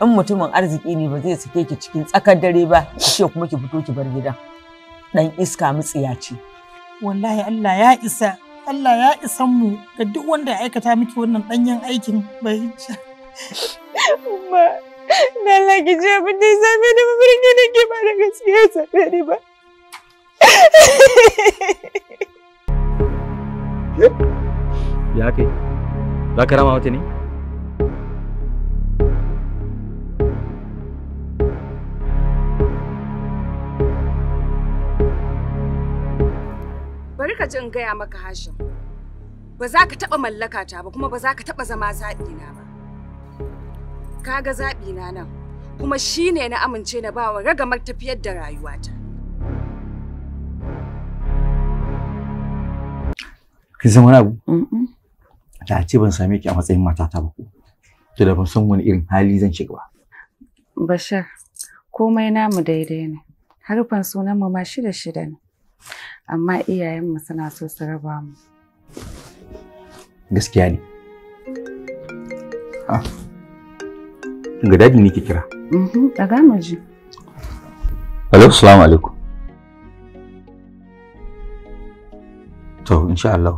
In mutumin arziki ne ba zai sake ki cikin tsakar dare ba, ki ce kuma ki fito ki bar gidan. Dan iska mutsiya ce. Wallahi Allah ya isa, Allah ya isan mu ga duk wanda ya aikata miki wannan danyen aikin bai. Umma, na laki ce abin da ya same ni mafarki nake ba da gaskiya same ni ba. Ya kai? Za ka rama wata ne? Bari ka ji in gaya maka Hashim. Ba za ka taɓa mallaka ta ba kuma ba za ka taɓa zama zaɓina ba. Ka ga zaɓina nan kuma shi ne na amince na bawa ragamar tafiyar da rayuwata. Kin san wani abu? Da a ce ban same ki a matsayin matata ba ko. To da ban san wani irin hali zan shiga ba. Bashir, komai namu daidai ne. Harufan sunanmu ma 6-6 ne. Amma iyayenmu suna so su raba mu. Gaskiya ne. Ah. Ga dadi ne ke kira. Daga mu ji. Hello, assalamu alaikum. To, insha Allah.